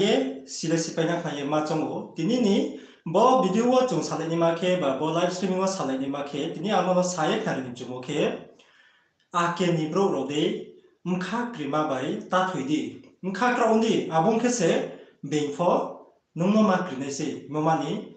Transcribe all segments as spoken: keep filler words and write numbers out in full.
ye, sile sipai na khna ye ma chong ou. Tini ni bo video wo chung salai naima khe, ba bo live streaming wo salai naima khe, tini amo no sa ye khnari ni chung ou khe, ake ni brouh rao dei, bkha krima bai ta thoi di, bkha kraoh di, abo ong khe se being pho nung no ma kri nai sei, mo mani,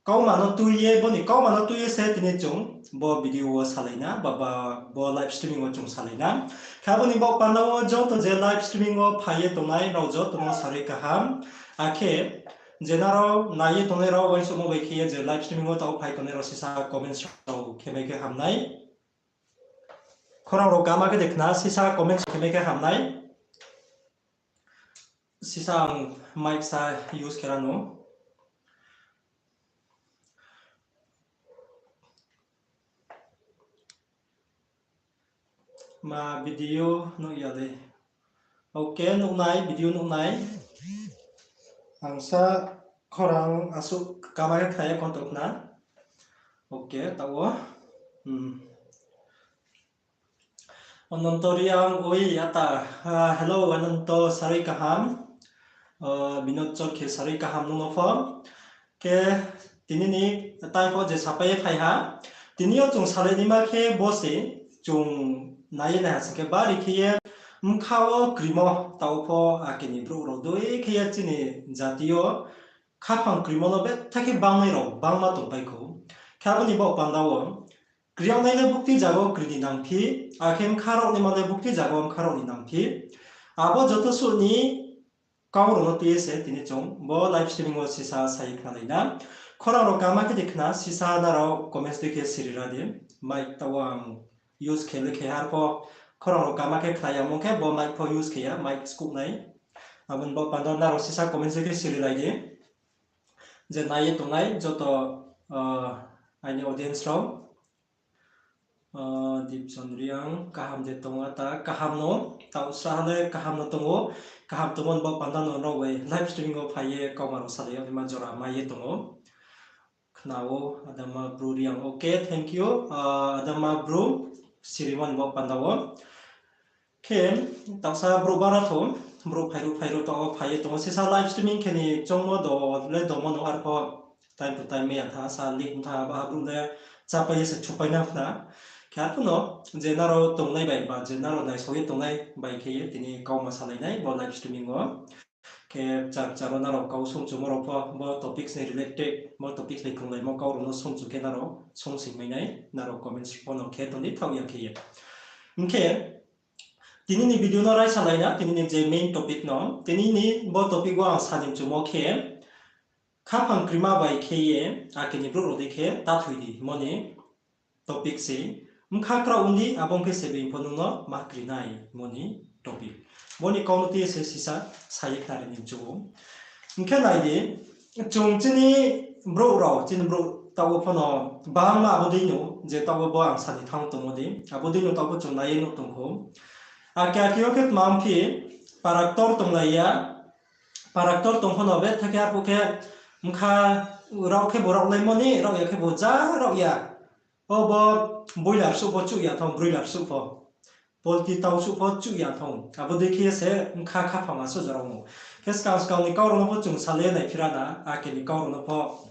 kauma no tui ye, bo ni kauma no tui ye se tini chung bo video wo salai na, ba, ba, bo live streaming wo chung salai na. Khe abo ni baoh panda wo joto je live streaming wo phai ye tongnai rao joto no sarui kaham. Akhe je nrao nai ye tongnai rao uaingsouhmo bai khe ye je live streaming wo taoh phai tongnai rao sisa comments rao khe mai khe ham nai. Khorang rao kama khe de khna, sisa comments khe mai khe ham nai. Sisa ang mic sa use khe ra no. Ma video nuh ya le. Ok, nuh nai, video nuh nai. Ang sa khorang asuh kama khe khna ye control khna. Ok, taoh wo. Ananto Reang, oi, ata, hello, Ananto, sarui kaham. Binod Chorkhe, sarui kaham nung no pho. Khe, tini ni tai pho je sapai ye phai ha. Tini yo chung salai naima khe bo se, chung nai ye nai ha sing khe bari khe ye, bkha wo krimo taoh pho ake ni brouh rao dei khe ye chini jati yo khaphang krimo no betha khe bangnai rao bangma tongpai khou. Khe abo ni baoh panda wo, kri yag nai le bukti zaga wo kri ni nangphi, akhe bkha raoh naima le bukti zaga wo bkha raoh ni nangphi. Abo joto suh ni kau rao no tui ye se tini chung bo live streaming wo sisa sa ye khnalai na. Khorang rao kama khe de khna, sisa nrao comments dei khe siri ra di. Mic taoh wo ang use khe le khe har pho. Khorang rao kama khe khna ya mong khe bo mic pho use khe ya, mic skuh nai. Abo ni baoh panda nrao sisa comments dei khe siri lai di. Je nai ye tongnai joto, aini audience rao. Dipson Reang, kaham de tong ata, kaham no, taoh sa ha le kaham no tong ou, kaham tongmo ni baoh panda no nrao bai live streaming wo phai ye kauma rao salai yag naima jora mai ye tong ou. Khna ou, Adama Bru Reang, ok, thank you, Adama Bru, sirimo ni baoh panda wo. Khe, taoh sa brouh bara thou, brouh phai ruh phai ruh taoh wo phai ye tong ou, sisa live streaming khe ni choungmo do le dongmo no arpho time to time mai ya tha, sa link tha, ba brouh le chápai ye se thupai na khna. Khe arphuh no, je nrao tongnai bai ba, je nrao naisao ye tongnai bai khe ye tini kauma salai nai bo live streaming wo. Khe char char wo nrao kau sungchumo rao pho, bo topics ni related, bo topics ni krunglaimo kau rao no sungchu khe nrao sungsing mai nai, nrao comments pho no khe tong di thaoh ya khe ye. Hing khe, tini ni video no raisa lai na, tini ni je main topic no, tini ni bo topic wo ang sa ni mchumo khe, khaphang krima bai khe ye, ake ni brouh rao dei khe ta thoi di, mo ni topic se, bkha kraoh ong di, abo ong khe se being pho nung no ma kri nai, mo ni topic. Bo ni kau no tui ye se sisa sa ye khnari ni mchu ou. Hing khe nai di, chung chini brouh rao, chini brouh taoh wo pho no, bangma abo dei no, je taoh wo bo ang sa ni thanng tongmo dei, abo dei no taoh pho chung nai ye nuh tong khou. Ake ake yo khe tma ong phi, para ktor tonglai ya, para ktor tong pho no betha khe arphuh khe, bkha raoh khe bo raohlaimo ni, raoh ya khe bo ja raoh ya. O bo boiler suh pho chuh ya thong, broiler suh pho. Poultry tau suh pho chuh ya thong. Abo dei khe se bkha khaphang asuh jora ong ou. Khe skang skang ni kau rao no pho chung salai ye naiphi ra na, ake ni kau rao no pho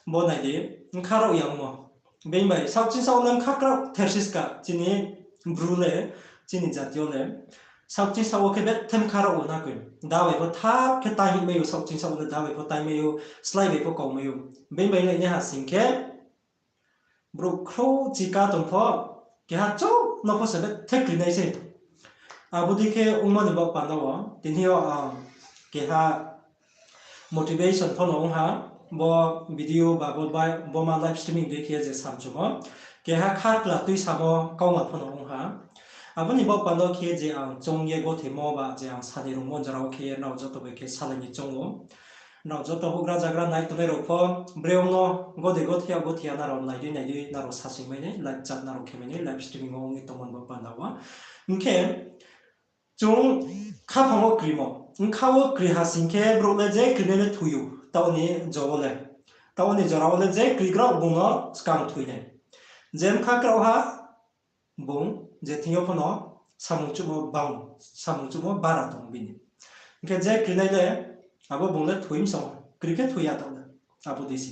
bo nai di, bkha raoh ya ongmo. Being bai, saohkching saoh wo le bkha kraoh thersis ka, chini bru le, chini jati yo le. Saohkching saoh wo khe bethe bkha raoh wo na koi. Da bai pho thap khe taing hih mai ou, saohkching saoh wo le da bai pho taing mai ou, slái bai pho kau mai ou. Being bai nai nai ha sing khe, brouh khrouh chika tong pho, keha chouh no pho se bethe kri nai sei. Abo dei khe ongmo ni baoh panda wo, tini yo ang keha motivation pho no ong ha, bo video ba bo, bo ma live streaming dei khe je samchumo, keha kharkla tuisamo kauma pho no ong ha. Abo ni baoh panda wo khe je ang choung ye gothemo ba je ang sa ni rungmo jora wo khe ye nrao joto bai khe salai ni choung ou. Nrao joto houhgra zagra nai tongnai rao pho, breo no gode gothe ya gothe ya nrao nai di nai di nrao sasing mai nai, live chat nrao khe mai nai, live streaming wo ong ye tongmo ni baoh panda wo. Hing khe, chung khaphang wo krimo, bkha wo kri ha sing khe brouh le je kri nai le thoi ou, taoh ni jora wo le. Taoh ni jora wo le je krigra bung no skang thoi nai. Je bkha kraoh ha, bung je thing yo pho no samung chuhmo bang, samung chuhmo bara tong bini. Hing khe je kri nai le, Abo bung le thoi mi song, kri khe thoi ya taoh le. Abo dei se.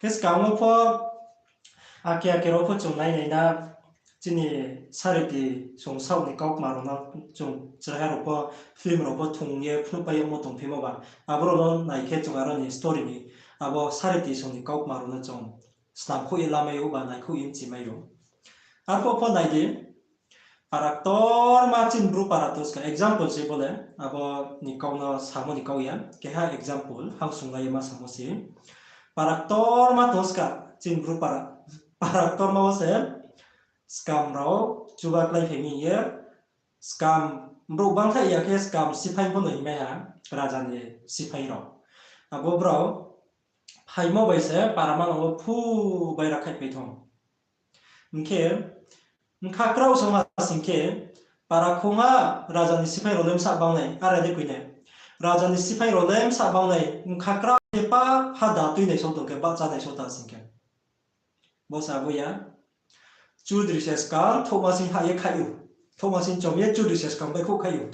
Khe skang wo pho, ake ake rao pho chung nai nai na, chini sareti song saoh ni kaukma rao no chung chraiha rao pho, film rao pho thung ye phnuhpai yagmo tongphimo ba. Abo rao no nai khe chung aro ni story ni, abo sareti song ni kaukma rao no chung snamkhouh ye lamai ou ba naikhouh ye mchimai ou. Arphuh pho nai di, para ktorma chini Bru para tong ska, example se bo le, abo ni kau no samo ni kau ya, keha example, hangsunglai ye ma samo se. Para ktorma tong ska, chini Bru para, para ktorma wo se, skam rao, chuba kláiphai mi ye, skam, brouh bangthaih ya khe skam siphai pho no himai ha, raja ni siphai rao. Abo brao, phaimo bai se, para manang wo phu baira khaihpai thong. Hing khe, bkha kraoh song ha sing khe, para khongha raja ni siphai rao le bsa bangnai, are le koi nai. Raja ni siphai rao le bsa bangnai, bkha kraoh ye pa ha da tuinai só tong khe, bahcha nai só ta sing khe. Bo se abo ya. Chudri se skang thouhma sing ha ye khaih ou. Thouhma sing chom ye chudri se skang baihkhouh khaih ou.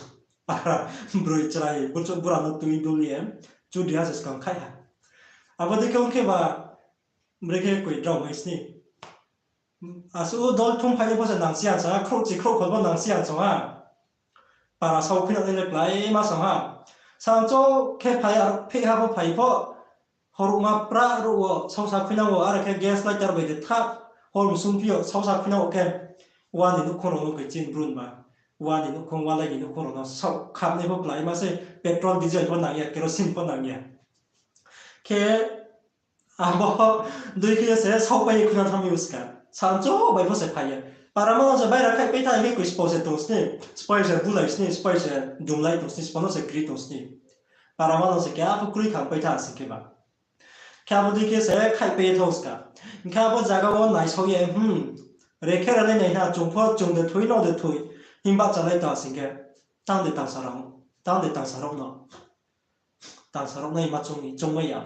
Para broi chrai, burchouh bura no tui dul ye, chudri ha se skang khaih ha. Abo dei khe ong khe ba, brekhe koi drao mai sni. Asuh dol thum phai ye pho se nangsi ya song ha, khrouhchi khrouhkhol pho nangsi ya song ha. Para sao khuinang nai le kláima song ha. Sangcho khe phai, ar phih ha pho phai pho. Horuhma pra ruh wo saosa khuinang wo, are khe gas lighter bai de thap, hor msung phi yo saosa khuinang wo khe, wa ni nouhkhong rao no koi chin brun ba, wa ni nouhkhong, walai ni nouhkhong rao no saoh khamnai pho kláima se, petrol, diesel pho nang ya, kerosene pho nang ya. Khe abo dei khe se saohpai ye khuinang thanng mi uska. Sangcho bai pho se phai ye. Para manang se baira khaihpai thanng khe koi spo se tong sni, spo se bulai sni, spo se dumlai tong sni, spo no se kri tong sni. Para manang se keha pho kroi khangpai tha sing khe ba. Khe abo dei khe se khaihpai ye thang ska. Hing khe abo zaga wo naisao ye, hmm, rekhe ralai nai hna, chung pho chung de thoi, no de thoi, himba chalai ta sing khe, tang de tangsa rao, tang de tangsa rao no. Tangsa rao nai ma chung ni, chung mai ya.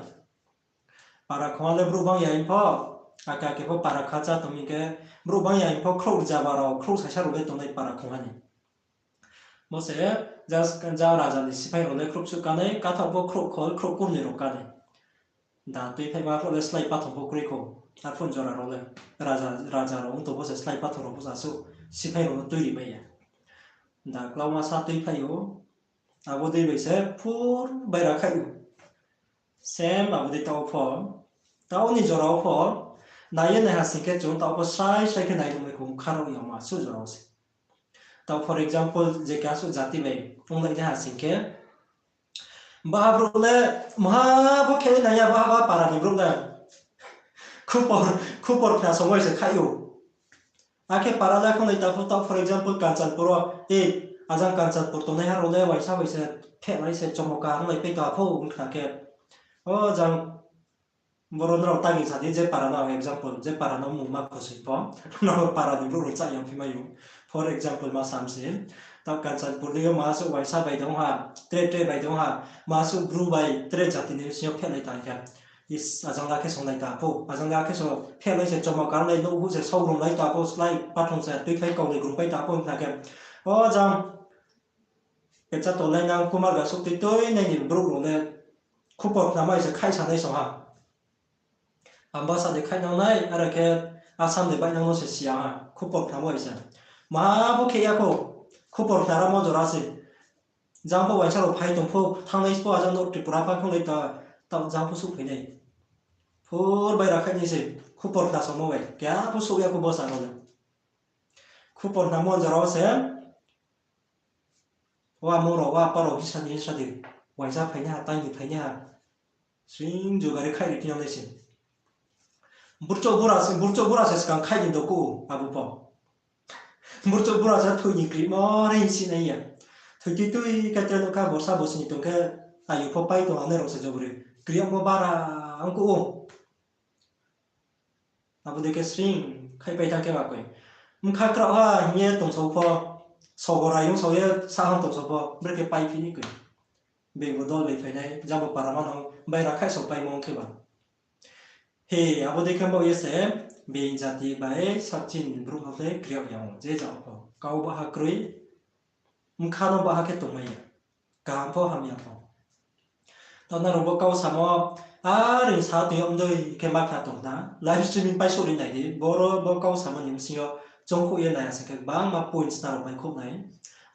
Para khongha le brouh bang ya hing pho, ake ake pho para khacha tong mi khe, brouh bang ya hing pho khrouh rzaba rao, khrouh saisa rao le tongnai para khongha ni. Bo se, ja, ja raja ni siphai rao le khrouh suh kanai, kathaoh pho khrouh khol, khrouh kurnoi rao kanai. Da tuiphaima khrouh le slái pathor pho kroi kho, arphuh jora rao le, raja, raja rao ong tong pho se slái pathor rao pho asuh siphai rao no tuiri mai ya. Da klauma sa tuiphai ou, abo dei bai se phur baira khaih ou. Same abo dei taoh pho, taoh ni jora wo pho, nai ye naiha sing khe chung taoh pho srai srai khe nai tongmai kho, bkha rao yama suh jora wo se. Taoh for example, je keha suh jati bai onglai naiha sing khe, baha brouh le, maha pho khe nai ya, baha, baha para ni brouh le. Khupor, khupor khna song bai se khaih ou. Akhe para le khonglai ta pho, taoh for example, Kanchanpur wo, e, ajang Kanchanpur tongnaiha rao le uaisa bai se, phehlai se, chomoka onglaipai ta pho, ong khna khe. O jang, boro nrao tagi sa di, je para no example, je para no mungma khosoi pho, nrao para ni brouh rao chá yangphi mai ou. For example ma sam se, taoh Kanchanpur dei yo ma suh uaisa bai de ong ha, tre tre bai de ong ha, ma suh Bru bai tre jati ni bsing yo phehlai ta khe. Is, ajang la khe songlai ta pho, ajang la khe so phehlai se chomoka onglai, nouh huh se saoh runglai ta pho, slái pathor se tuikhlai kaunoi grungpai ta pho hing khe. O jang, kecha tongnai nang kumar ga suh tui tui nai ni brouh rao le khupor khnamai se khaih sa nai song ha. Ambasa de khaih nang nai, are khe Assam de baih nang no se si ya ha, khupor khnamai se. Maha pho khe ya kho, khupor khna ramo jora se. Jang pho uaisa rao phai tong pho, thanngnai pho ajang no Tripura pha khonglai ta, taoh jang pho suhphai nai. Phur baira khaih nai se, khupor khna songmo bai, keha pho suh ya kho bo sa rao le. Khupor khnamo jora wo se, wa mung rao, wa pa rao, hisa di, hisa di, uaisa phainaiha, tang ni phainaiha, sing jugari khaih ri khe nang nai se. Burchouh bura se, burchouh bura se skang khaih ni doku, abo pho. Burchouh bura se thoi ni krimo re hing si nai ya. Thoi tui tui khe tre nouh kha, borsa bosni tong khe, ayu pho pai tong anai rao se jobori. Kriyagmo bara ongkuh ou. Abo dei khe sring khaihpai thanng khe ba koi. Bkha kraoh ha hing ye tongsao pho, sogo rayong sao ye sahang tongsao pho, brekhe paiphi ni koi. Beibo dol bai phainai, jabo para manang baira khaih sao paimo ong khe ba. He, abo dei khe baoh ye se, being jati bai sakchini brouh no le kriyag ya ou, je jao pho. Kau baha kroi, bkha no baha khe tongmai ya. Kaham pho hamya pho. Taoh nrao bo kau samo, are sa tong yag dei khe ma kha tong na. Live streaming pai souh ri nai di. Boro bo kau samo ni bsing yo choungkhouh ye nai ya sing khe gbangma points nrao maikhouh nai.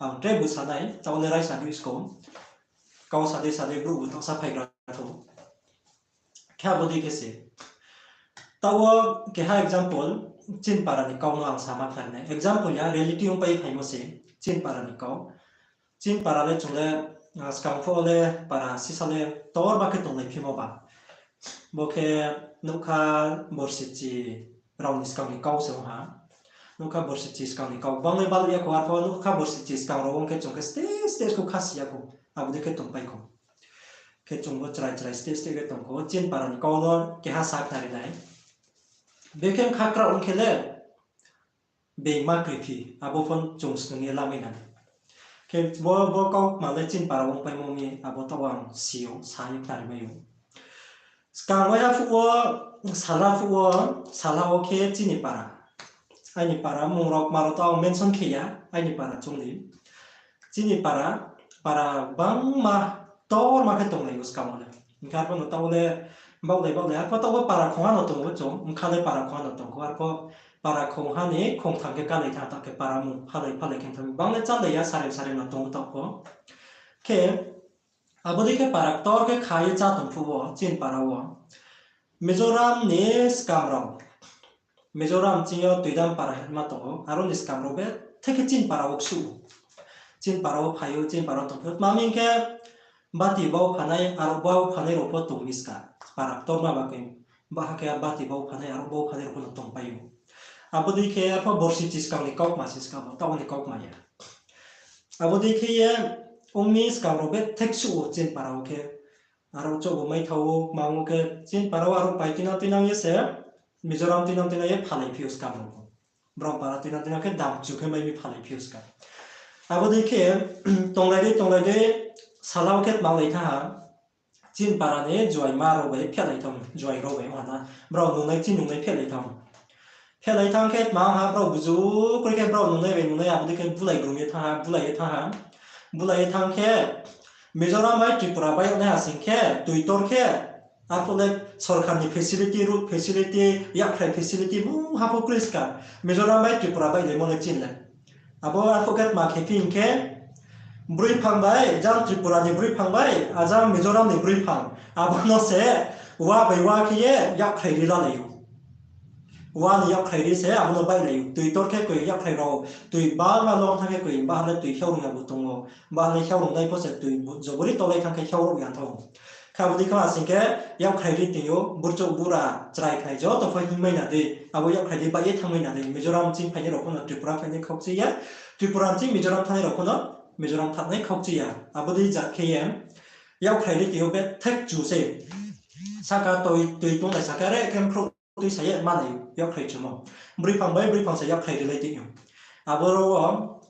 Ang tre bu sa nai, taoh le raisa di skou. Kau sa dei sa dei brouh bu taoh sa phaigra thou. Khe abo dei khe se. Taoh wo keha example, chini para ni kau no ang sama khnari nai. Example ya, reality ongpai phaimo se, chini para ni kau. Chini para le chung le, ah, skang phuh le para sisa le torma khe tonglai phimo ba. Bo khe nougkha borsi chi rao ni skang ni kau se ong ha. Nougkha borsi chi skang ni kau. Bang le bal ya kho, arpho nougkha borsi chi skang rao ong khe chung khe stage stage kho khasi ya kho. Abo dei khe tongpai kho. Khe chung bo chrai chrai stage stage khe tong kho. Chini para ni kau no keha sa khnari nai. Bekhe kha kraoh ong khe le, being ma kriphi, abo pho chung snung ye lamai nang. Khe bo, bo kaukma le chini para ongpaimo mi, abo taoh ang si ou, sa ye khnari mai ou. Skang waiha phuh wo, sala phuh wo, sala wo khe chini para. Aini para mung rao kma rao taoh ang mention khe ya, aini para chung di. Chini para, para bangma torma khe tonglai ou skang wo le. Hing khe arpho no taoh le, baohlai baohlai, arpho taoh wo para khongha no tong ou chung, bkha le para khongha no tong kho, arpho para khongha ni khongtham khe kalai thanng, taoh khe para mung phalai phalai khe thanng, bang le chálai ya, sarem sarem no tong ou taoh pho. Khe, abo dei khe para ktor khe kha ye chá tong phuh wo, chini para wo. Mizoram ni skam rao. Mizoram ching yo Tuidam para hingma tong ou, aro ni skam rao bethe khe chini para wo ksuh ou. Chini para wo phai ou, chini para wo tong phuh. Tma hing khe, bati bau phanai, aro bau phanai rao pho tong mi ska. Para ktorma ba khe, baha khe bati bau phanai, aro bau phanai rao pho no tongpai ou. Abo dei khe arpho borsi chi skang ni kaukma se ska bo, taoh ni kaukma ya. Abo dei khe ye, ong mi skang rao bethe ksuh ou chini para wo khe. Aro chouh bo mai thao ou, kma ong ou khe, chini para wo aro pai tuinang tuinang ye se, Mizoram tuinang tuinang ye phalai phi ou skam rao pho. Brao para tuinang tuinang khe dam chu khe mai mi phalai phi ou ska. Abo dei khe, tonglai dei, tonglai dei, sala wo khe tma lai thanng ha, chini para ni juaima rao bai phehlai thanng, juai rao bai ong ha na, brao nungnai chini nungnai phehlai thanng. Phehlai thanng khe tma ha, brao buju kroi khe brao nungnai bai nungnai, abo dei khe bulai grum ye thanng ha, bulai ye thanng ha. Bulai ye thanng khe, Mizoram bai Tripura bai yag nai ha sing khe, tui tor khe, arphuh le sorkar ni facility, road facility, yakkhrai facility, mungha pho kroi ska. Mizoram bai Tripura bai le mo le chini le. Abo arphuh khe tma khe phi hing khe, broiphang bai, jang Tripura ni broiphang bai, ajang Mizoram ni broiphang. Abo no se, wa bai wa khe ye, yakkhrai ri lalai ou. Wa ni yakkhrai ri se, abo no bailai ou. Tui tor khe koi yakkhrai rao, tui bangma long thanng khe koi, baha le tui kheurung ya bo tong ou. Baha le kheurung nai pho se tui bu-, jobori tolai thanng khe kheurung ya thanng ou. Khe abo dei khe ma sing khe, yakkhrai ri tong ou, burchouh bura, chrai khnai joto pho hingmai na dei, abo yakkhrai ri bai ye thanngmai na dei, Mizoram ching phainai rao pho no Tripura phainai khaukchi ya, Tripura ching Mizoram thanngnai rao pho no Mizoram thanngnai khaukchi ya. Abo dei jat khe ye, yakkhrai ri tong ou bethe kchu se. Saka tui, tui tonglai saka re khe mkhrouh tui sa ye manai yakkhrai chumo. Broiphang bai broiphang se yakkhrai rilai tong ou. Aboro wo,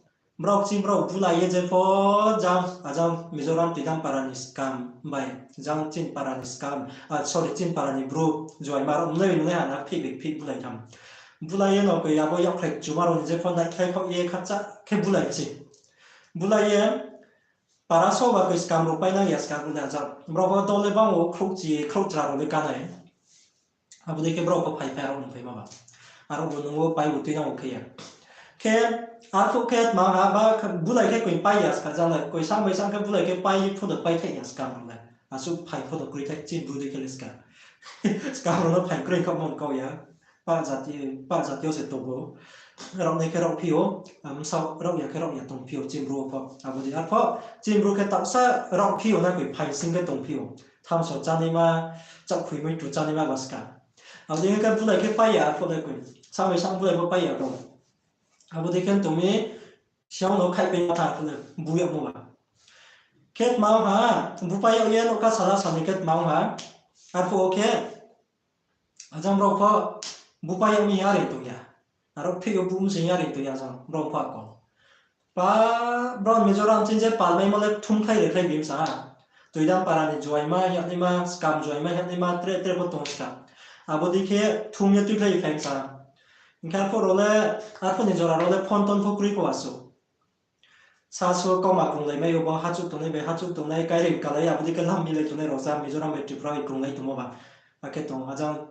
brao kching brao bulai ye je pho jang, ajang Mizoram Tuidam para ni skam bai, jang chini para ni skam, ah, sorry, chini para ni bru, juaima rao mlei mlei ha na phih bai phih bulai tham. Bulai ye no koi abo yakkhrai chuma rao ni je pho naikhlai khaoh ye khakcha khe bulai chi. Bulai ye, para so ba koi skam rao painang ya skam rao le ajang. Brao pho dol le bang wo khrouhchi, khrouhchra rao le kanai. Abo dei khe brao pho phai phai aro nung phaima ba. Aro bo nung wo pai bo tuinang wo khe ya. Khe, arphuh khe tma ha ba khe bulai khe koi pai ya ska jang le, koi sang bai sang khe bulai khe pai pho no paithai ya skam rao le. Asuh phai pho no kroithai chini bru dei khe le ska. Skam rao no phai kroi khaohmo kau ya. Pa jati, pa jati yo se tong ou. Raohnai khe raohphi ou, bsa raoh ya khe raoh ya tongphi ou chini bru wo pho. Abo dei arpho, chini bru khe taohsa raohphi ou na koi phai sing khe tongphi ou. Thamso chánaima, chaohkhui moitu chánaima ba ska. Abo dei khe bulai khe pai ya arphuh le koi. Samai sam bulai pho pai ya kho. Abo dei khe tong mi, siang no khaihpai ma tha arphuh le, bu yagmo ba. Khe tma ha, bu pai yag ye nougkha sala sani khe tma ha, arphuh wo khe, ajang brao pho, bu pai yag mi ya ring tong ya. Aro phih yo bu msing ya ring tong ya jang, brao pho ako. Pa, brao Mizoram ching je palmaimo le thumkhlai rekhlai bimsa ha. Tuidam para ni juaima, yagnaima, skam juaima, yagnaima, tre tre pho tong ska. Abo dei khe thum ye tuikhlai phai sa. Hing khe arphuh rao le, arphuh ni jora rao le phone tone pho kroi pho asuh. Sasu kauma krunglai mai yo bo, hachuh tongnai bai hachuh tongnai, kairing kalai, abo dei khe lam milai tongnai rao sa Mizoram bai Tripura bai krunglai tongmo ba. Akhe tong ajang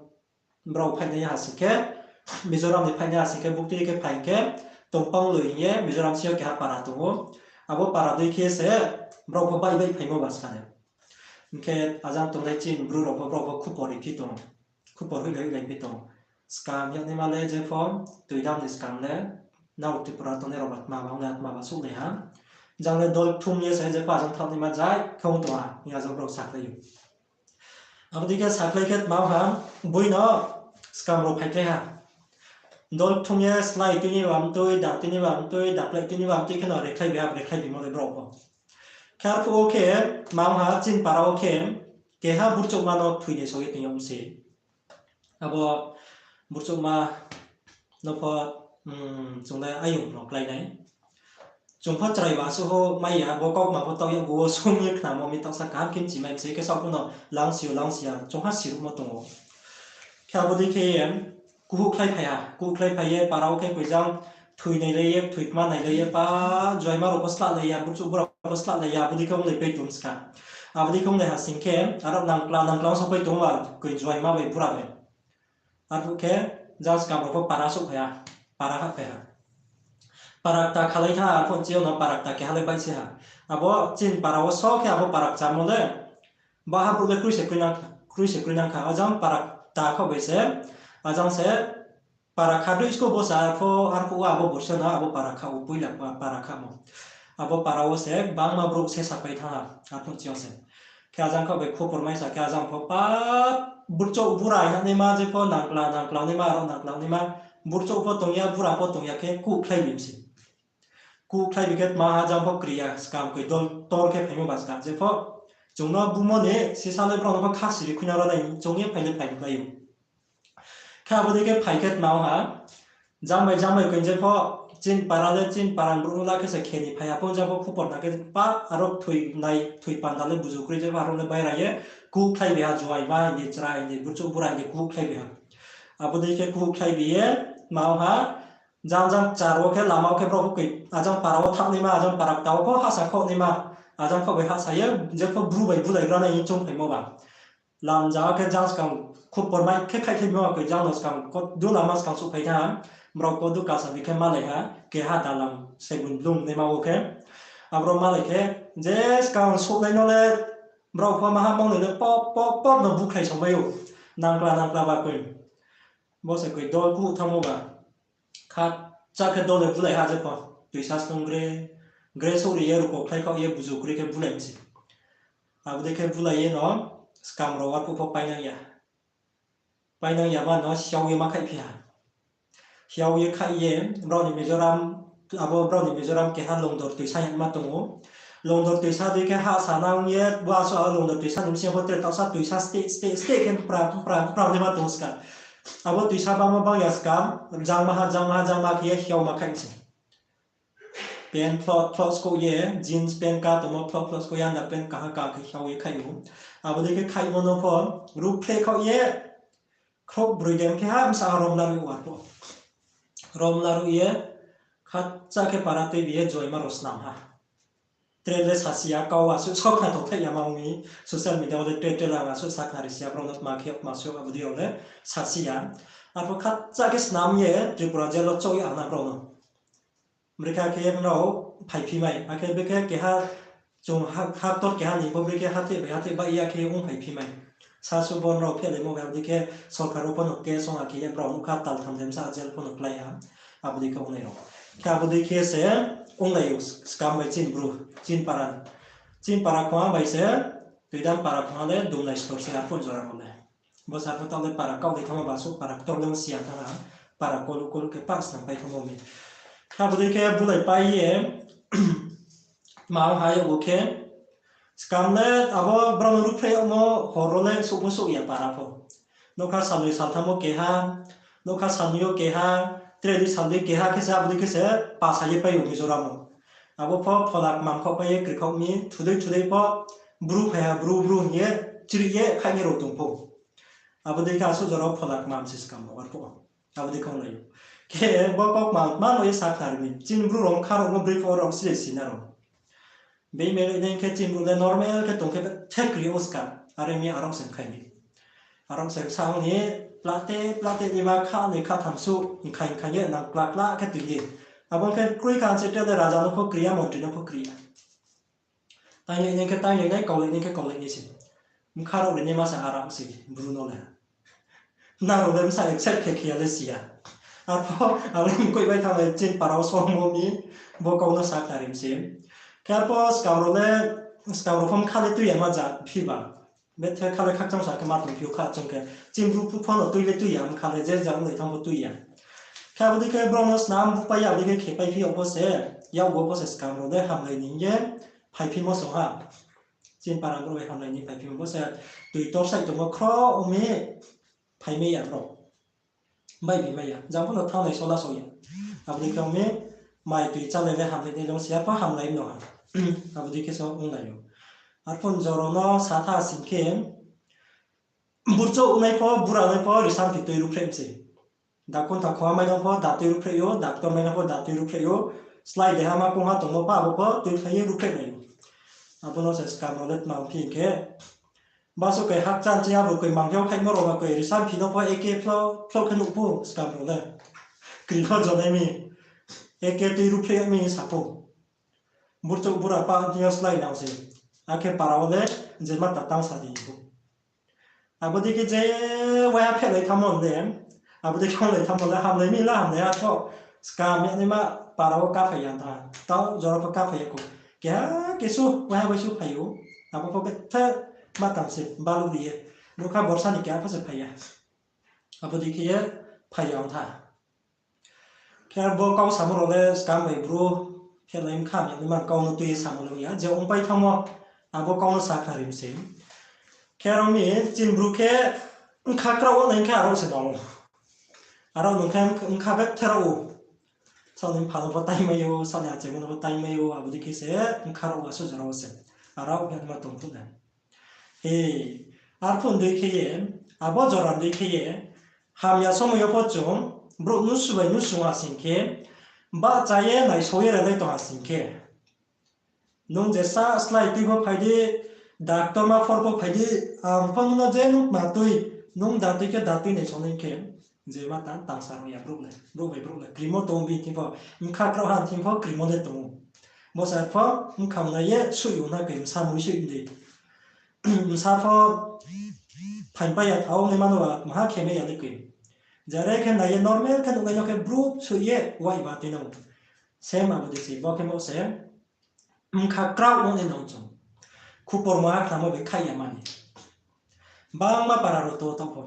brao phainai ha sing khe, Mizoram ni phainai ha sing khe, buktui khe phai khe, Tongpangloi hing ye Mizoram sing yo keha para tong ou. Abo para dei khe se brao pho bai bai phaimo ba skha de. Hing khe ajang tongnai chini Bru rao pho, brao pho khupor ri phi tong, khupor hoihlai hoihlai phi tong. Skam yagnaima le je pho, toidam ni skam le, nrao Tripura tongnai rao ba tma ba ong nai, tma ba souhnai ha. Jang le dol kthum ye se je pho ajang thaohnaima jai khe ong tong ha hing ye ajang brao sakhlai ou. Abo dei khe sakhlai khe tma ong ha, boi no skam rao phaikhlai ha. Dol kthum ye slái tini ba mtui, dak tini ba mtui, daklai tini ba mtui khe no rekhlai bi ha, rekhlai bimo le brao pho. Khe arphuh wo khe tma ong ha, chini para wo khe keha burchouhma no thoi ni soi ye tong yag mi se. Abo burchouhma no pho, chung le ayong no klái nai. Chung pho chrai ba suh ho mai ya, bo kaukma pho taoh yag wo sung ye khnamo mi taohsa kaham khe mchi mai se khe saoh pho no langsi yo, langsi ya, chung ha siruhmo tong ou. Khe abo dei khe ye, kuhuhkhlai phai ha, kuhuhkhlai phai ye para wo khe koijang thoi nailai ye, thoi kma nailai ye, pa juaima rao pho slahlai ya, burchouh bura pho slahlai ya, abo dei khe onglai pai tong skha. Abo dei khe onglai ha sing khe, aro nangkla nangkla ong sapai tong ba, koi juaima bai bura bai. Arphuh khe jang skam rao pho para souhphai ha, para hahphai ha. Para kta khalai thanng ha, arphuh chi yo no para kta keha le baihsi ha. Abo chini para wo so khe abo para kchamo le, baha brouh le kroi se kroi nang kha, ajang para kta khaoh bai se, ajang se para kha dui school bo sa pho, arphuh wo abo borsi no abo para kha wo poila para khamo. Abo para wo se bangma brouh se sapai thanng ha, arphuh chi yo se. Khe ajang khaoh bai khupor mai sa khe ajang pho pa burchouh bura hingnaima je pho nangkla nangkla naima, aro nangkla naima, burchouh pho tong ya, bura pho tong ya khe kuhkhlai bi mi se. Kuhkhlai bi khe tma ha, jang pho kri ya, skam koi dol tor khe phaimo ba skha je pho. Chung no bumo ni sisa le brao no pho kha siri khuina ro nai, chung ye phai le phai klái ou. Khe abo dei khe phai khe tma ha, jang bai jang bai koi je pho, chini para le chini para ni brouh no la khe se khe ni phai ya pho, jang pho khupor na khe pa aro thoi nai, thoi panda le buzu kroi je pho, aro le baira ye, kuhkhlai bi ha, juaima hing di, chrai hing di, burchouh bura hing di, kuhkhlai bi ha. Abo dei khe kuhkhlai bi ye, tma ha, jang jang kchar wo khe lama wo khe brao pho koi, ajang para wo thaohnaima, ajang para kta wo pho hahsa khaohnaima, ajang khaoh bai hahsa ye, je pho bru bai bulai gra nai hing choungphaimo ba. Lamja khe jang skang khupor mai khe khaihkhlai bima koi jang no skang ko-, du lama skang souhphai tha, brao ko du kasa bi khe malai ha, keha dalam segun blung naima wo khe. Abro malai khe, je skang souhnai no le, brao pho maha mangnoi le pop, pop, pop no bukhlai songmai ou. Nangkla, nangkla ba koi. Bo se koi dol kuh thanngmo ba. Khatcha khe dol le bulai ha je pho. Toisa slung gre, gre souhri ye ruko khlai khaoh ye buzu kroi khe bulai mi se. Abo dei khe bulai ye no skam rao arphuh pho painang ya. Painang ya ba no siao ye ma khaihphi ha. Hiao ye khaih ye, brao ni Mizoram, abo brao ni Mizoram keha Longdor toisa hingma tong ou. Longdor toisa dei khe hahsa nang ye, bo asuh abo Longdor toisa ni bsing pho tre taohsa toisa steh, steh, steh khe pra, pra, pra naima tong skha. Abo toisa bangma bang ya skha, jangmaha, jangmaha, jangma khe ye hiao ma khaih se. Pant phloh, phloh skouh ye, jeans pant ka tongmo phloh, phloh skouh ye, under pant kaha ka khe hiao ye khaih ou. Abo dei khe khaihmo no pho, ruhphreh khaoh ye, khrouh broi dei khe ha bsa rom laruh ou arphuh. Rom laruh ye, khatcha khe para tuibi ye joima rao snam ha. Tre le sasi ya, kau asuh sakhna tongthai ya ma ong mi, social media wo le tre tre le ang asuh sakhna risi ya, brao no tma khe ma suh abo dei rao le sasi ya. Arphuh khatcha khe snam ye, Tripura jail wo chouh ye ang na brao no. Brekhe akhe nrao phaiphi mai, akhe brekhe keha chung ha-, haktor keha ni pho brekhe hatheh bai hatheh bai ya khe ongphaiphi mai. Sasuh bo nrao phelaimo bai abo dei khe sorkar wo pho no case ong akhe ye brao nukha tal tham dem sa jail pho no klái ha. Abo dei khe ongnai rao. Khe abo dei khe se onglai ou skam bai chini bru, chini para. Chini para khongha bai se, toidam para khongha le dumlai stor se arphuh jora rao le. Bo sa pho taoh le para kaoh dei thanngmo ba suh para ktor le ong si ya thanng ha, para koluh koluh khe pah snam pai thanngmo mi. Abo dei khe bulai pai ye, tma ong ha yag wo khe, skam le abo brao no ruhphreh yagmo hor wo le souh pho souh ya para pho. Nougkha salnoi saltham wo keha, nougkha salnoi yo keha, tre dei sal dei keha khe se abo dei khe se pasa ye pai ou Mizoram wo. Abo pho phola kmam khaoh pai ye kri khaoh mi, thudei thudei pho bru phai ha, bru bru hing ye, chirih ye khaih ye rao tong pho. Abo dei khe asuh jora wo phola kmam se skam rao arphuh. Abo dei khe onglai ou. Khe bo kau kmam tma no ye sakhnari mi. Chini bru rao kha rao no brei khe rao sile si na rao. Being mele nai khe chini bru le normal khe tong khe the kri o ska. Are mi arao se khai ni. Arao se sa ni plate plate ni ma kha ni kha tham suh khai khai ye nang kla kla khe tui ye. Abo khe kroi kha se te le raja no pho kri ya, montri no pho kri ya. Tainglai nai khe tainglai nai, kaulai nai khe kaulai nai se. Mkha rao le nai ma se arao se, bru no le. Nrao le bsa accept khe khe ya le si ya. Arpho, ang le mkoih bai thanglai chini para wo songmo mi, bo kau no sa khnari mi se. Khe arpho skang rao le, skang rao pho mkha le tui ya ma ja phi ba. Bethe kha le khakchang sa khe ma tong phi ou kha chung khe. Chini bru phu pho no tui le tui ya, mkha le je ja onglai thanng pho tui ya. Khe abo dei khe brao no snam bupai ya, abo dei khe khepai phi yag pho se, yak bo pho se skang rao le hamlai ni ye, phaiphimo song ha. Chini para brouh bai hamlai ni phaiphimo bo se, tui torsai tongmo khro ong mi, phaimai ya brao. Bai bi mai ya, jang pho no thannglai sola so ya. Abo dei khe ong mi, mai tui chálai le hamlai ni le ong si ya pho hamlai no ha. Abo dei khe so onglai ou. Arphuh jora no sa tha sing khe, burchouh nai pho, bura nai pho, risam phi tui ruhphreh mi se. Dakontha khoma mai no pho, da tui ruhphreh ou, doctor mai no pho, da tui ruhphreh ou. Slái deha ma kongha tongmo pha, abo pho tui khlai ye ruhphreh nai ou. Abo no se skang rao le tma phi khe, baso koi hakchan chi abo koi mangphiao khaimo rao ba koi risam phi no pho eke phlo phlo khe nuh pho skang rao le. Kri pho jonai mi. Eke tui ruhphreh mi sa pho. Burchouh bura pa thing yo slái nang se. Akhe para wo le je ma ta tang sa di pho. Abo dei khe je waiha phehlai thanngmo le, abo dei khe onglai thanngmo le, hamlai mi la hamlai ya tho, skam ya naima para wo kaphai ya tha, tau jora pho kaphai ya kho. Keha kesu waiha bai su phai ou, abo pho bethe ma tang se baluh ri ye. Nukha borsa ni keha pho se phai ya. Abo dei khe ye phai ya ong tha. Khe bo kau samo rao le skang bai bru, khe lai mkha mi, ma kau no tui ye samo le ya, je ongpai thanngmo, abo kau no sa khnari mi se. Khe aro mi, chini bru khe, mkha kraoh wo nai khe aro se nang ou. Aro nung khe mkha bethe rao ou. Saoh ni mpha no pho taimai ou, saoh ni achai no pho taimai ou, abo dei khe se, mkha rao asuh jora wo se. Aro khe ma tong phuh na. He, arphuh dei khe ye, abo jora dei khe ye, hamya somoi yo pho chung, brouh nusu bai nusu ha sing khe, bahcha ye naisao ye relai tong ha sing khe. Nung je sa slái tui pho phai di, doctor ma phor pho phai di, ang pho nung no je nung ma tui, nung da tui khe da tui naisao nai khe, je ma tang tangsa rung ya brouh le, brouh bai brouh le, krimo tong bini thing pho, mkha kraoh ha thing pho krimo le tong ou. Bo sa pho, mkha nai ye, suh ou na khe, bsa mui suh di. Bsa pho phaimpai ya thao naima no ba maha khe mai ya le koi. Jare khe nai ye normal khe nuhnai no khe brouh suh ye wai ba tui nang. Same abo dei se, bo khe mo se, mkha kraoh ong ni nang chung. Khupor maha khnamo bai khaih ya mani. Bangma para rao to tong pho.